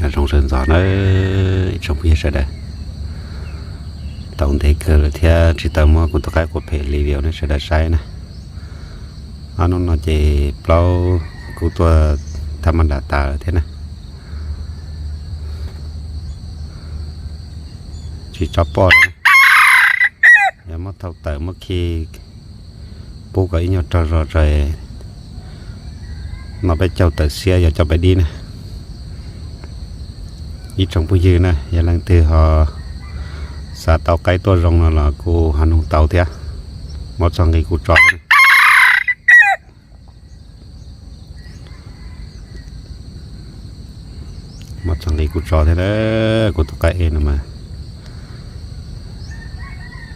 Zoo sawv ntxov na tsoom phooj ywg sawv daws. Tau ntev kawg lawm thiab tsis tau muab kuv tus qaib quav phem li video nej sawv daws saib na. Ob hnub no ces plaub kub tuaj thaj mab dam tas lawm thiab na. Tsis tsob poj lawm na. Yog muab thau tawm muab khi pub kom ib nyuag rog zog tso, no peb caug tawm xiab yog coj pais dib na. Ib tsoom phooj ywg na, yog leej twg ho xav tau qaib tuaj zoo no los kuj ho nug tau thiab. Muab txoj nqi kuj tso thiab. Muab txoj nqi kuj tso thiab na, kuv tus qaib ej no mas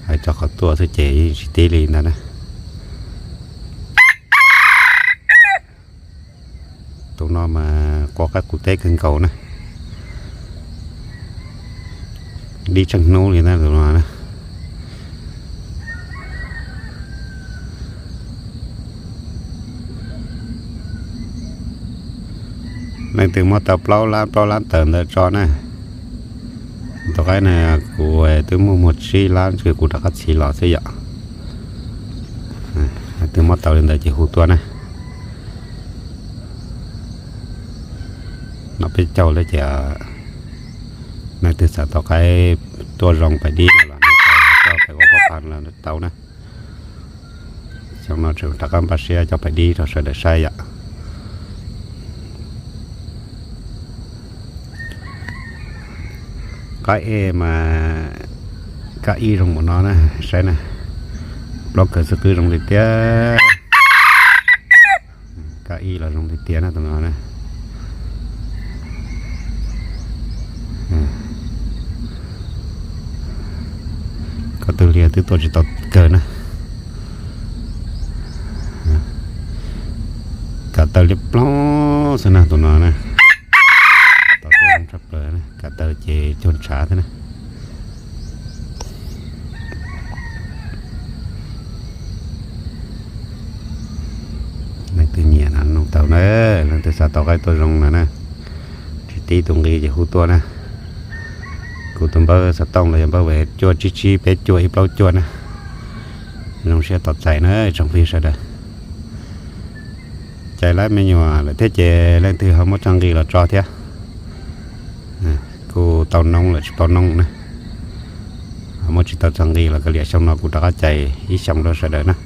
hais txog qhov tuaj xwb ces yeej tsis tib li ntag na. Tus no mas qua qaib qus teb kawg nkaus na. Dib tsheej hnub li na tus no na. Leej twg muab tau plaub lab plaub lab tawm ntawd tso na. Tus qaib na kuv twb muag muag tsib lab ces kuv rov qab txhiv los xwb yom. Leej twg muab tau li ntawd ces hu tuaj na. No peb caug lawm ces leej twg xav tau qaib tuaj zoo pais dib no los nug tau, coj pais ua pob pha los tau na. Xyoo no tseem rov qab npaj siab coj pais dib rau sawv daws saib yom. Qaib ej mas kab ib zoo npaum no na, saib na. Plaub kawg xwb qwb zoo li tiag. Kab ib los zoo li tiag na tus no na. Ko tw liag twb tuaj tsis tau kawg na. Kav taw liab ploog xwb na tus no na. Tau tuaj zoo tshaj plaws na, kav taw ces cuag ntshav thiab na. Leej twg nyiam no nug tau na, leej twg xav tau qaib tuaj zoo no na, tsis tib tus nqi ces hu tuaj na. Kuv tus npawb xov tooj los yog npawb cuaj tsib tsib peb cuaj ib plaub cuaj na. Zoo siab tos txais na tsoom phooj ywg sawv daws. Cais lab me nyuam lawm thiab ces leej twg ho muab txoj nqi los tso thiab. Kuj tau noob lawm tsis paub noob na. Ho muab tsis tau txoj nqi los kav liam xyoo no kuv rov qab cais ib xyoos rau sawv daws na.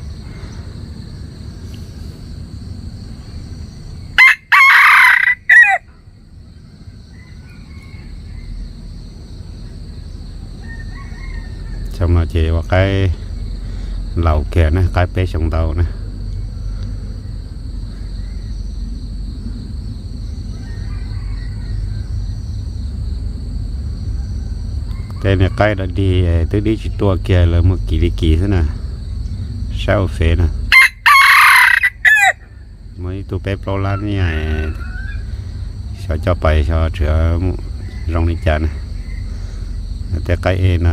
Xyoo no ces ua qaib laus kiag na, qaib peb xyoo ntau na. Tej niag qaib dog dig twb dib tsis tuaj kiag lawv muag kim li kim xwb na. Saib ua fev na. Muaj ib tug peb plaub lab niaj, xyov coj pais xyov tseem zoo li cas na. Tej qaib ej no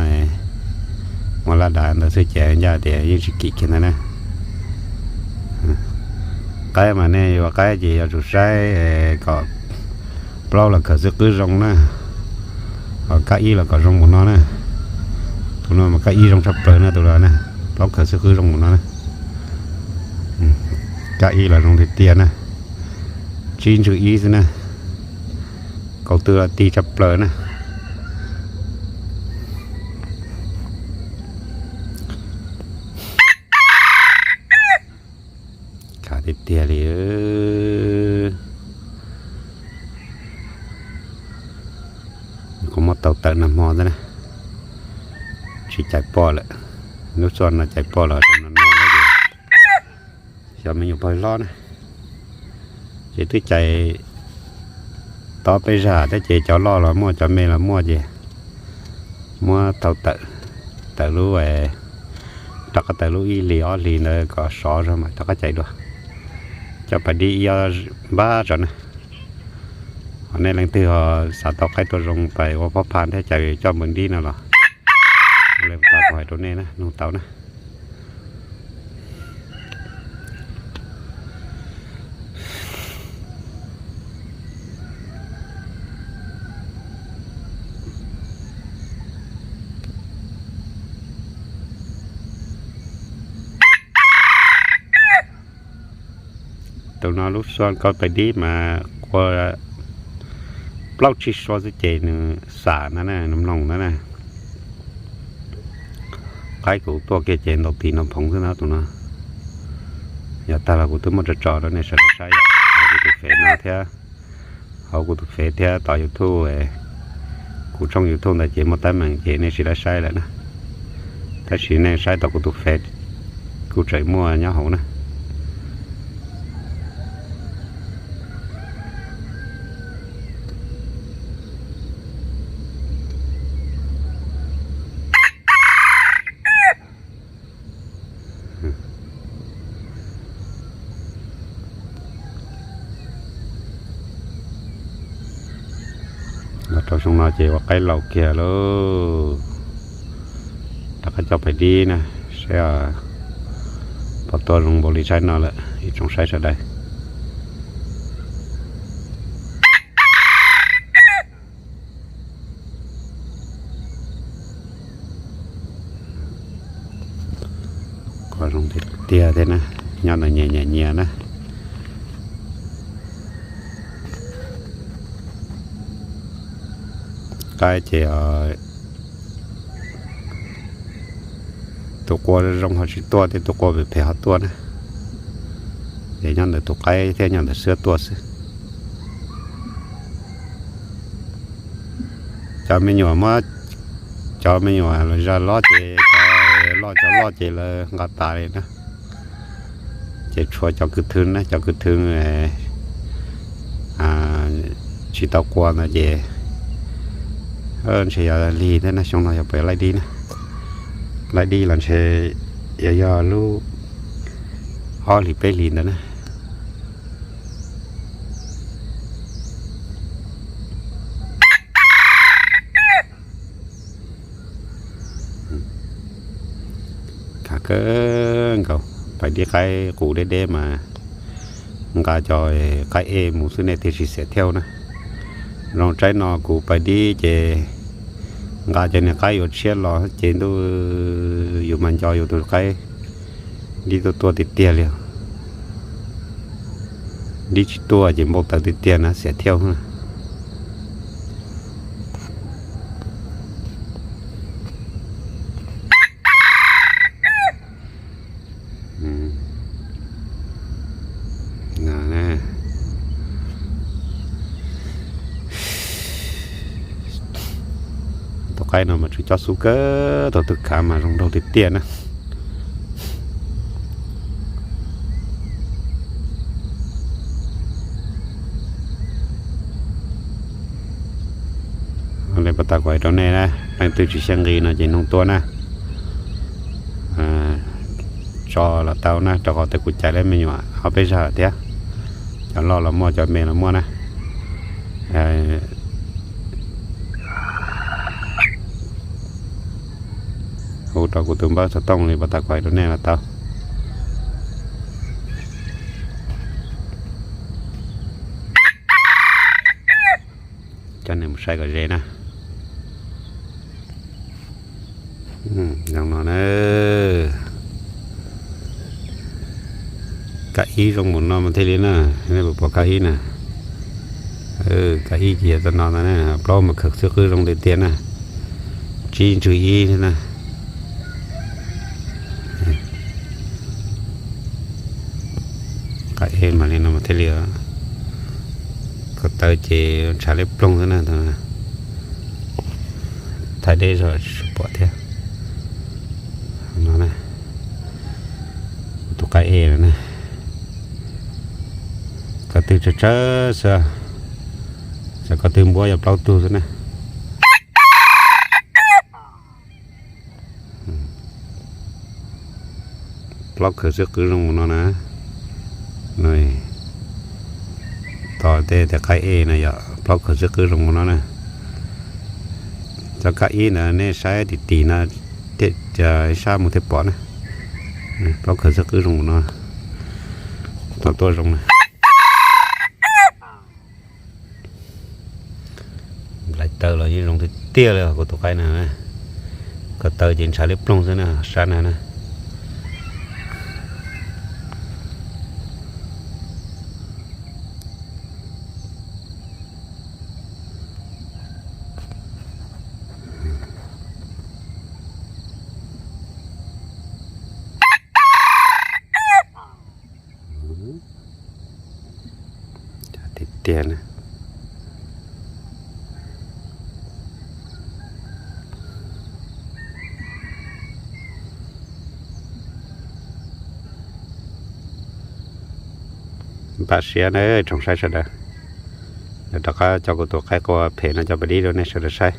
muaj laj dav ntawd xwb ces ncaj tias yeej tsis kim kiag ntag na. Qaib mas nej yuav qaib ces yuav tsum saib kom plaub los kawg xwb qwb zoo na, ho kab ib los kom zoo mus no na. Tus no mas kab ib zoo tshaj plaws na tus no na, plaub kawg xwb qwb zoo mus no na. Kab ib los zoo tiag tiag na, tsib ntsws ib xwb na, kaum tw los tig tshaj plaws na. Khav tiag tiag li. Kuv muab tau tawm nag hmo ntawd na, tsis cais poj lawm. Lub xuaj no cais poj los no no ces xyov me nyuam pog hlob na. Ces twb cais tob peb zag thiab ces cov loj los muaj cov me los muaj ces muab thau tawm, tawm lub, rov qab tawm lub ib hlis ob hlis ntawd kom sov zog mam rov qab cais dua. Coj pais dib ib ob npab tso na. Ho nej leej twg ho xav tau qaib tuaj zoo pais ua pob pha thiab cais coj npawg dib no los, li tas kuv hais rau nej na, nug tau na. Tus no lub xua koj pais dib mas qua plaub tsib suab xwb ces nws xam na, nws mloog na na. Qaib kuv tuaj kiag ces ntaus tis ntaus phoov xwb na tus no. Yog tag los kuv twb muab tso tso rau nej sawv daws saib yom, hauv kuv tus fev no thiab, hauv kuv tus fev thiab tau YouTube, kuv tshooj YouTube ntawd ces muaj teeb meem ces nej tsis tau saib lawm na. Tab sis nej saib tau kuv tus fev, kuv tseem muaj nyob hauv na. Los rau xyoo no ces ua qaib laus kiag lauj. Rov qab coj pais dib na, saib puas tuaj zoo npaum li tsaib no lawm ib tsoom saib sawv daws. Qua zoo tiag tiag thiab na, nyob ntawm nyias nyias nyias na. Qaib ces tus qua zoo ho tsis tuaj thiab tus qua phem phem ho tuaj na. Ces nyob ntawm tus qaib thiab nyob ntawm xwb tuaj xwb. Cov me nyuam muab, cov me nyuam los zaj loj ces cov loj cov loj ces lawv nqa tas li na. Ces tshuav cov kwv thw na, cov kwv thw tsis tau qua ntawd ces ntshe yog lig thiab na, xyoo no yog puas laij dib na. Laij dib los ntshe yog, yog lub ob hlis peb hlis ntawd na. Khav kawg nkaus, pais dib qaib qus deb deb mas nqa cov qaib ej mus xwb nej thiaj tsis xiam thiab na. Zoo tsaib no kuv pais dib ces nqa cov niag qaib yuav tshiab los ces ntuj, yus mas nco yus tus qaib dib tuaj tuaj tiag tiag li. Dib tsis tuaj ces npau taws tiag tiag na, xiam thiab. Tus qaib no mas tsuas coj xub kawg, tus twg khav mas zoo nraug tiag tiag na. Li pas tas kuv hais rau nej na, leej twg tsis xyeej nqi no ces nug tuaj na. Tso los tau na, rau qhov tias kuv cais lawm me nyuam ob peb zag lawm thiab. Cov loj los muaj, cov me los muaj na. Hu rau kuv tus npawb xov tooj li pas tas kuv hais rau nej los tau. Coj nej mus saib kom ze na. Zoo no na. Kab ib zoo mus no mas thiaj li na. Nej puas pom kab ib na? Kab ib ces yog tau no ntag na, plaub mas khaws xwb qwb zoo tiag tiag na. Tsib ntswg ib thiab na. Kab ib mas li no mas thiaj li. Ko taw ces ntshav liab ploog xwb na. Thaij deb zog tsis pom thiab. No na, tus kab ib no na, ko tw tsawg tsawg xwb, xyov ko tw npuab yog plaub tug xwb na. Plaub khaws xwb qwb zoo mus no na. Tos tej tias kab ib no yog plaub khaws xwb qwb zoo mus no na. Cov kab ib ntawd nej saib tim tim no, sab mus thiaj pom na. Plaub khaws xwb qwb zoo mus no. Tos tuaj zoo na. Nplai taw los yeej zoo tiag tiag li kuv tus qaib na. Ko taw ces ntshav liab ploog xwb na, sab na na. tiag na. Npaj siab na tsoom saib sawv daws. Rov qab coj kuv tus qaib qua phem no coj pem dib rau nej sawv daws saib.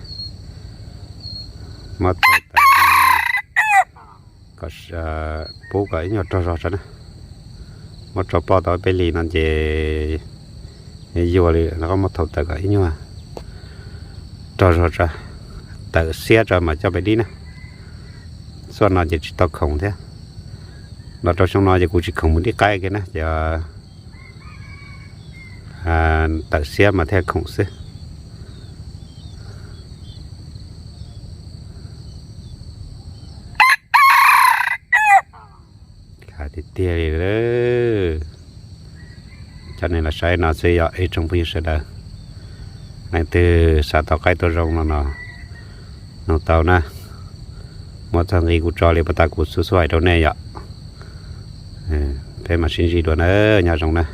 Muab thau tawm kom pub kom ib nyuag rog zog tso na. Muab tso poj tau peb hlis no ces yuag li, rov qab muab thau tawm kom ib nyuag rog zog tso, tawm xiab tso mas coj pem dib na. Xuaj no ces tsis tau khoom thiab. Los rau xyoo no ces kuv tsis khoom mus dib qaib kiag na, ces tawm xiab mas thiaj khoom xwb. Tiag tiag li. Coj nej los saib no xwb yom ib tsoom phooj ywg sawv daws. Leej twg xav tau qaib tuaj zoo no no, nug tau na. Muab txog nqi kuv tso li puas tas kuv xub xub hais rau nej yom. Peb mam sib ntsib dua na, nyob zoo na.